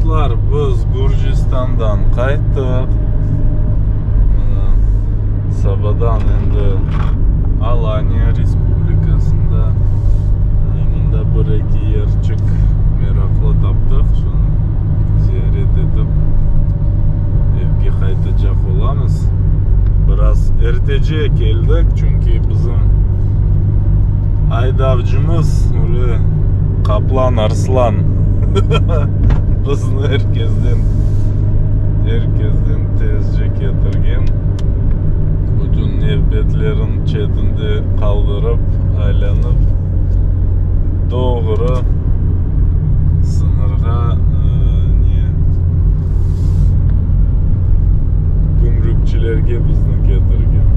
Dostlar, biz Gürcistandan qayttıq. Mına, sabadan endi Alaniya Respublikasında. Mında bir-eki yerçik meraqlı taptıq, şunı ziyaret etip, evge qaytacaq olamız. Biraz ertece keldik, çünki bizim aydavcımız öyle qaplan arslan bizni er kezden, er kezden tezce ketirgen. Bütün nevbetlerin çetinde qaldırıp, aylanıp, doğru sıñırğa, ne, gümrükçilerge bizni ketirgen.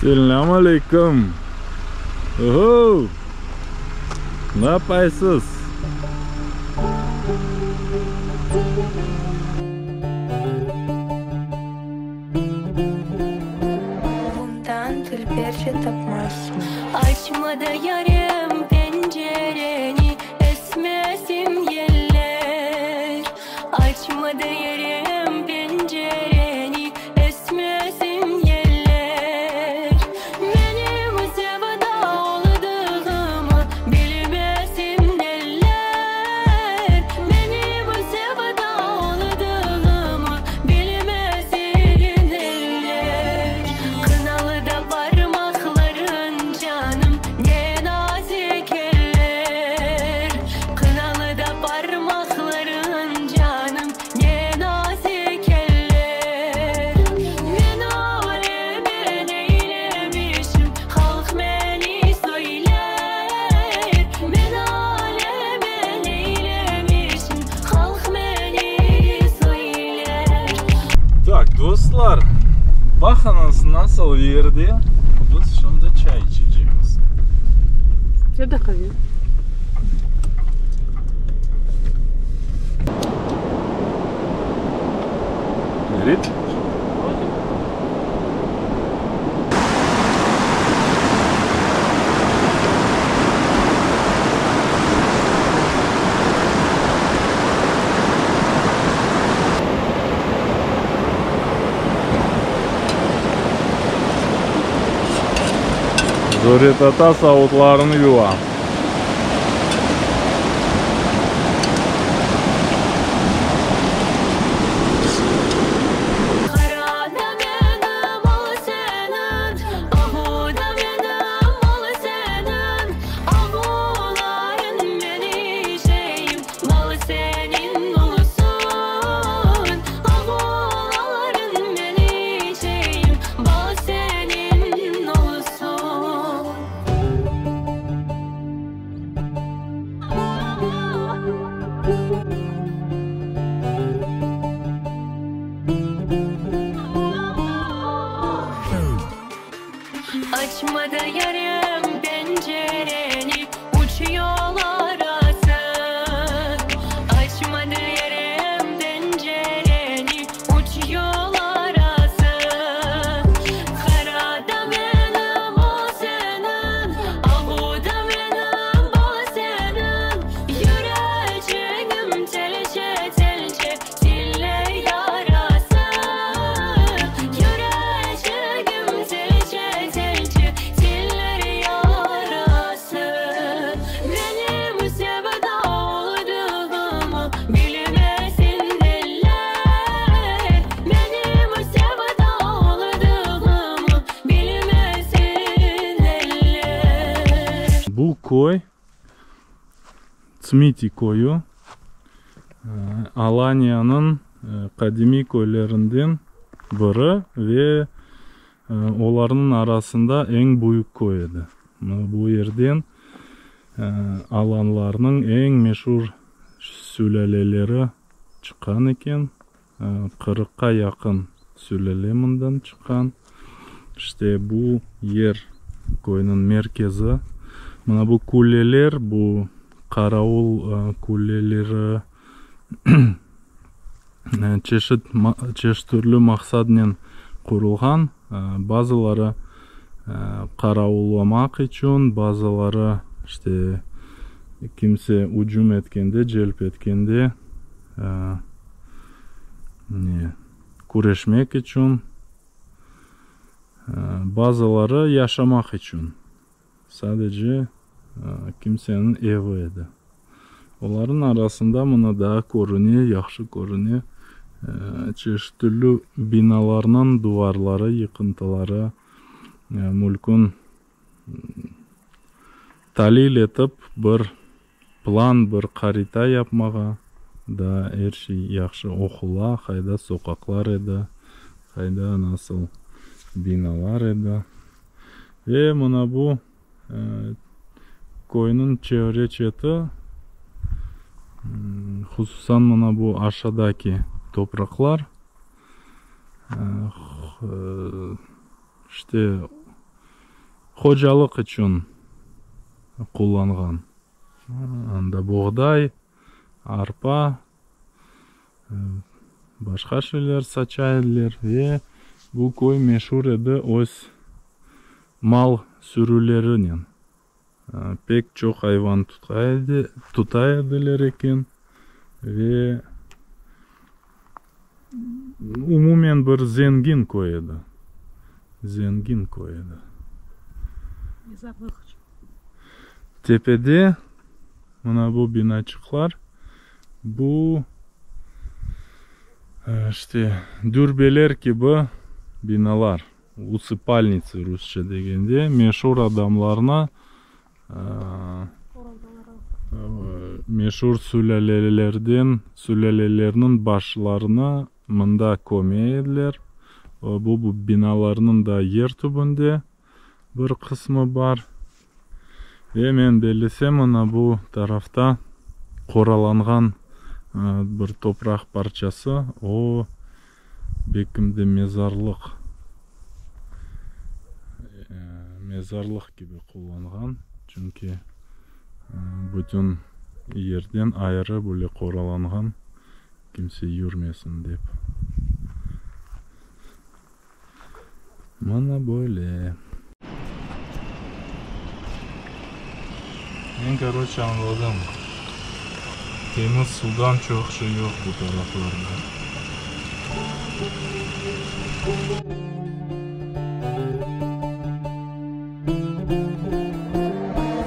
Selâm aleyküm! Oho! Napaysız? Bundan dülberce tapmazsıñ. Açmadı yarem pencereni, esmesin yeller. Açmadı yarem pencereni, esmesin yeller. Menim sevda oldığımı bilmesin eller. Menim sevda oldığımı bilmesin eller. Qınalı da parmaqlarıñ, canım, ne nazik eller. Qınalı da parmaqlarıñ, canım, ne nazik eller. Men aleme neylemişim, halq meni söyler. Men aleme neylemişim, halq meni söyler. Tak, dostlar, baqıñız nasıl yerde biz şimdi çay içecekmiz. Ya da qave. Berit. Zöre tata savutlarını yuva. Qara da menim, al seniñ, Avu da menim, al seniñ, Avularıñ men içeyim, bal seniñ olsun. Avularıñ men içeyim, bal seniñ olsun. Açmadı yarem pencereni, uç yol arası. Açmadı yarem pencereni, uç yol arası. Qara da menim, o seniñ, avu da menim, bal seniñ. Yüreçigim telçe, telçe, tiller yarası. Yüreçigim telçe, telçe, tiller yarası. Menim sevda olduğımı bilmesin eller. Menim sevda olduğımı bilmesin eller. Bu köy Tsmiti köyü, Alaniyanıñ qadimiy köylerinden biri ve olarnıñ arasında eñ büyük köy edi. Bu yerden alanlarnıñ eñ meşur sülâleleri çıqqan eken, qırıqqa yaqın sülâle mından çıqqan. İşte bu yer köyniñ merkezi. Mına bu kulleler, bu qaravul kulleleri. Çeşit, çeşit türlü maqsadnen qurulğan, bazıları qaravullamaq içün, bazıları işte kimse ücüm etkende, celp etkende ne, küreşmek içün, bazıları yaşamaq içün, sadece kimseniñ evi edi. Olarnıñ arasında mına daa körüne, yahşı körüne, çeşit türlü binalarnıñ duvarları, yıqıntıları, mülkün talil etip bir plan, bir harita yapmağa daa er şey yahşı oqula, qayda soqaqlar edi, qayda nasıl binalar edi. Ve mına bu Köyniñ çevre-çeti, hususan mına bu aşağıdaki topraqlar, işte, hocalıq içün qullanğan. Anda boğday, arpa, başqa şeyler saça ediler ve bu köy meşur edi öz mal sürülerinen. Pek çoq ayvan tuta ediler eken ve umumen bir zengin köy edi. Zengin köy edi. Tepede mına bu binaçıqlar, bu, işte, dürbeler kibi binalar. Usıpalnitsı rusça degende, meşur adamlarnı, meşur sülâlelerden, sülâlelerniñ başlarını mında köme ediler. Bu binalarnıñ da yer tübünde bir qısmı bar. Ve men bellesem, mına bu tarafta qoralanğan bir topraq parçası, o, Belkim de mezarlıq, mezarlıq kibi qullanğan, çünki bütün yerden ayrı böyle qoralanğan, kimse yürmesin dep. Mına böyle. Men, koroçe, añladım, temiz suvdan çoq şey yoq bu taraflarda.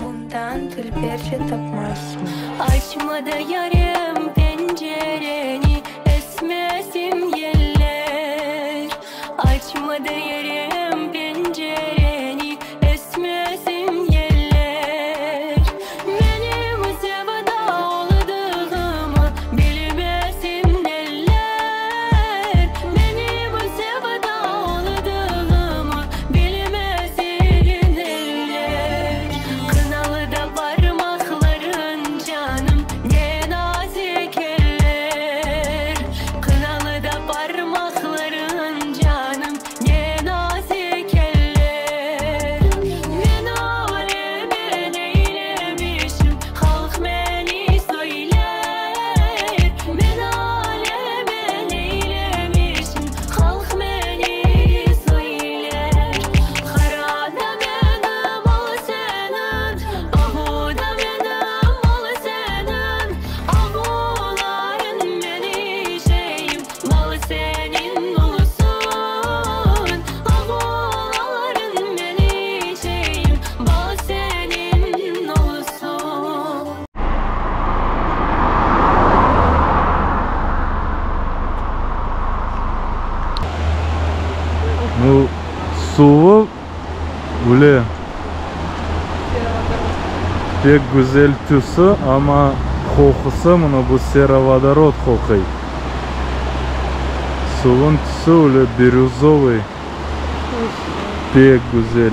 Bundan dülberce tapmazsıñ. Açmadı yarem pencereni, esmesin yeller. Açmadı yarem pencereni, esmesin yeller. Menim sevda oldığımı bilmesin eller. Menim sevda oldığımı bilmesin eller. Qınalı da parmaqlarıñ, canım, ne nazik eller. Qınalı da parmaqlarıñ, canım, ne nazik eller. Men aleme neylemişim, halq meni söyler. Men aleme neylemişim, halq meni söyler. Qara da menim, al seniñ, Avu da menim, al seniñ, Avularıñ men içeyim, bal seniñ olsun. Avularıñ men içeyim, bal seniñ olsun. Bu suvı öyle pek güzel tüsü, amma qoqusı mına bu serovodorod qoquy. Suvın tüsü öyle birüzovıy, pek güzel.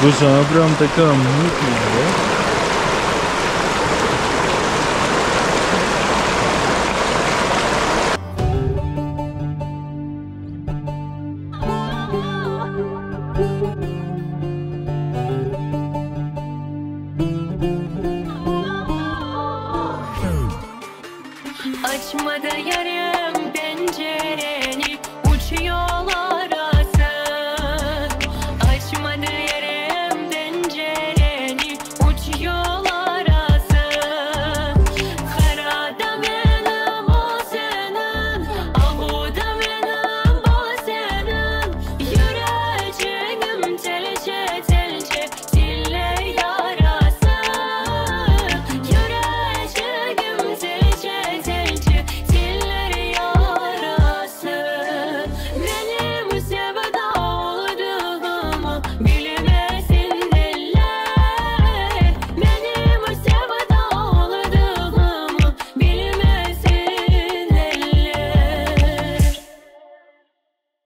Слушай, она прям такая мутная, да?